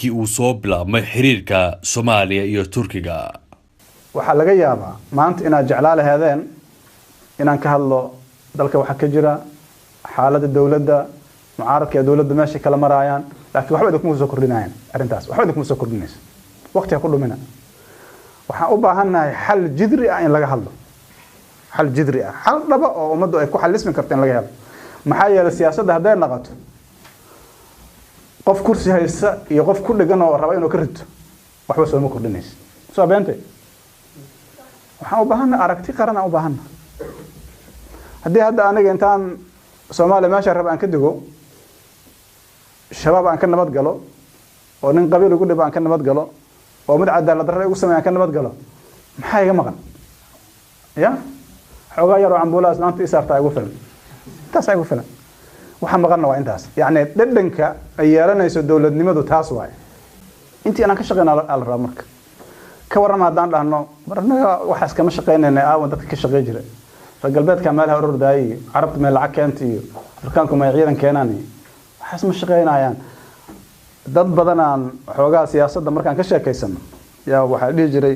Uu soo bilaabmay xiriirka Soomaaliya iyo Turkiga. Waxaa laga yaabaa maanta inaad jeclaa laheedeen inaan ka hadlo dalka waxaa ka jira, xaaladda dowladda, mucaaradka ee dowladda meeshay kala maraayaan, laakiin waxba idinkuma soo kordhinayaan arrintaas, waxba idinkuma soo kordhinayso, waqti ha ku dhumina. Waxaan u baahannahay xal jidri ah in laga hadlo, xal jidri ah, xal dhaba oo ummaddu ay ku xalismi karto in laga helo. Maxaa yeelay, siyaasadda hadday naqato qof kursi haysta iyo qof ku dhegan oo raba inuu ka rito, waxba sooma kordhinaysa. Soo beentay? Waxaan u baahannahay aragti qaran aan u baahannahay. Haddii hadda aniga intaan Soomaaliya meesha raba aan ka dego, Shabaab aan ka nabad galo, oo nin qabiil igu dhibo aan ka nabad galo, oo mid cadaalad darro igu sameeya aan ka nabad galo, maxaa iga maqan? Ya xoogaa yaroo cambuulahaas maanta ii saartaa igu filan, intaas igu filan. Waxa maqanna waa intaas. Yacni dhadhanka ay yeelanayso dowladnimadu taas waaye. Intii inaan ka shaqeyna la rabaa. Marka ka warrama haddaan dhahno mar annaga waxaas kama shaqeynayna, aawan dadka ka shaqey jira, reer galbeedka meelaha orordaayay iyo Carabta meel lacag keenta iyo Afrikaanku may ciidan keenaan iyo waxaas ma shaqeynayaan. Dad badanaan xoogaa siyaasadda markaan ka sheekaysano yaa waxaa dhihi jiray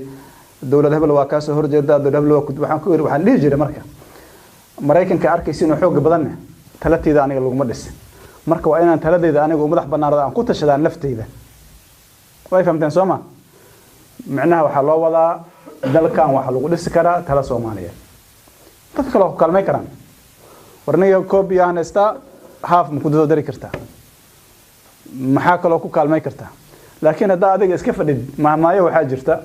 dowlad hebel waa kaasoo horjeedaa, dowlad hebel waa, waxaan ku waxaan dhihi jiray marka Maraykanka arkaysa inuu xooga badanne, talateyda aniga laguma dhisin. Marka waa inaan taladeyda aniga u madax banaanada aan ku tashadaa nafteyda. Way fahamteen soo ma? Micnaha waxaa loo wadaa dalkan waxaa lagu dhisi karaa tala Soomaaliyeed. Dad kale waa ku kaalmay karaan. War niga koob iyo aan haystaa, haaf ma ku soo dari kartaa? Maxaa kaloo ku kaalmay kartaa? Laakiin haddaa adiga iska fadhid, mahmaayo waxaa jirta,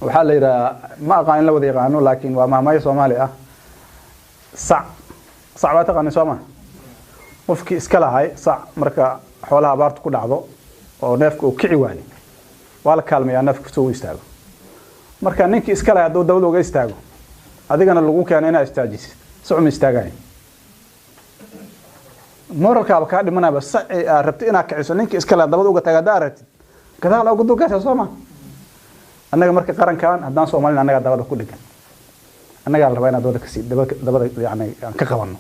waxaa la yidhaha, ma aqaan in la wada yaqaano, laakiin waa mahmaayo Soomaali ah. Sac, sac waa taqaani soo ma? Qofkii iska lahay sac, marka xoolaha abaartu ku dhacdo oo neefka uu kici waayo, waa la kaalmayaa neefka soo u istaago. Marka ninkii iska lahay hadduu dabada uga istaago, adigana lagu keeno inaad istaajisid, sacuma istaagayo, moralkaaba kaa dhimanaba. Saci aad rabtid inaad kiciso, ninkii iska lahay dabada uga taga haddaa aragtid, gadaal uga dulgaysaa soo ma? Annaga marka qarankan haddaan Soomaalina annagaa dabada ku dhegan, annagaa la rabaa inaan dabada kasii dabada yani aan ka qabanno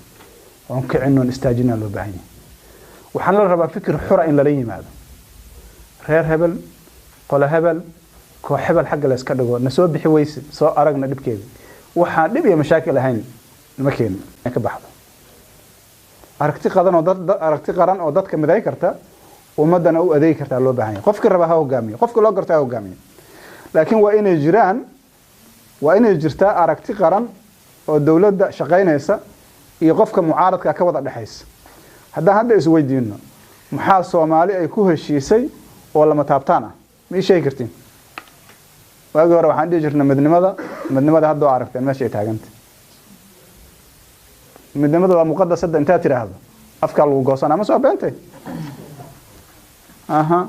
oon kicino oon istaajinaa loo baahan yahay. Waxaana la rabaa fikir xura in lala yimaado. Reer hebel, qolo hebel, koox hebel xagga la iska dhigo. Na soo bixi weyse, soo aragna dhibkeedi. Waxaan dhib iyo mashaakil ahayn ma keenin in ka baxdo aragti qadan oo dad aragti qaran oo dadka miday karta, ummadana u adeegi kartaa loo baahan yahay. Qofkii raba ha hogaamiyo, qofka loo garto ha hogaamiyo, laakiin waa inay jiraan, waa inay jirtaa aragti qaran oo dowladda shaqaynaysa iyo qofka mucaaradka ka wada dhexaysa. Haddaan hadda isweydiino maxaa Soomaali ay ku heshiisay oo lama taabtaan ah, ma ii sheegi kartiin? Waagii hore waxaan dhihi jirnay midnimada. Midnimada hadda oo aragteen meesha ay taaganta. Midnimada waa muqadas. Hadda intaad tidhaahdo afkaa lagu goosanaa. Ma soo beentay? Aha,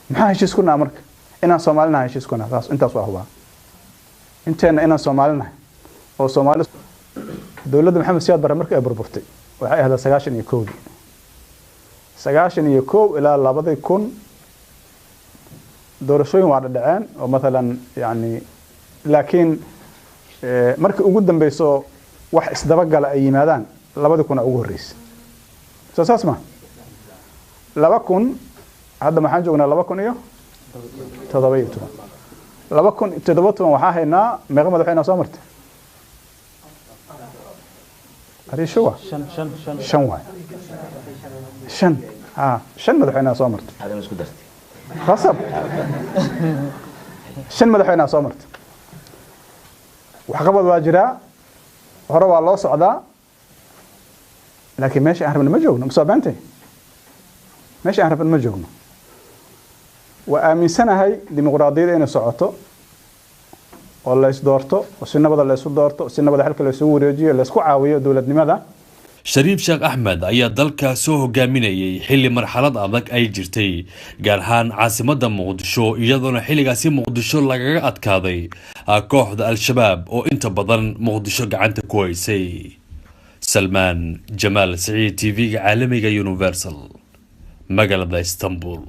maxaa heshiis ku naha? Marka inaan Soomaalinahay heshiis ku naha, taas intaas waa hubaa. Inteena inaan Soomaalinahay oo Soomaali. Dowladda Maxamed Siyaad Barre markii ay burburtay waxay ahayd 91-dii, 91 ilaa 2000 doorashooyin waa dhadhaceen oo mathalan yani, laakiin markii ugu dambeyso wax isdabagala ay yimaadaan 2000 ugu horreysay. Soo saas ma? 2000, hadda maxaan joognaa? 2017, 2017. Waxaa haynaa meeqa madaxweyne soo martay? Arishuwa shan waay, shan, ha, shan madaxweyneha soo martay. Khasab shan madaxweyneha soo martay. Waxqabad waa jiraa, hore waa loo socdaa, laakiin meesha aan rabna ma joogno. Masoo beentay? Meesha aan rabna ma joogno. Waa aaminsanahay dimuqraadiyadda inay socoto oo la is doorto, oo si nabada la isu doorto, si nabada xilka la isugu wareejiyo, la isku caawiyo dowladnimada. Shariif Sheekh Axmed ayaa dalka soo hogaaminayay xilli marxalad adag ay jirtay, gaar ahaan caasimadda Muqdisho, iyadoona xilligaasi Muqdisho lagaga adkaaday kooxda Al-Shabaab oo inta badan Muqdisho gacanta ku haysay. Salmaan Jamaal Siciid, TV-ga caalamiga Universal, magaalada Istanbul.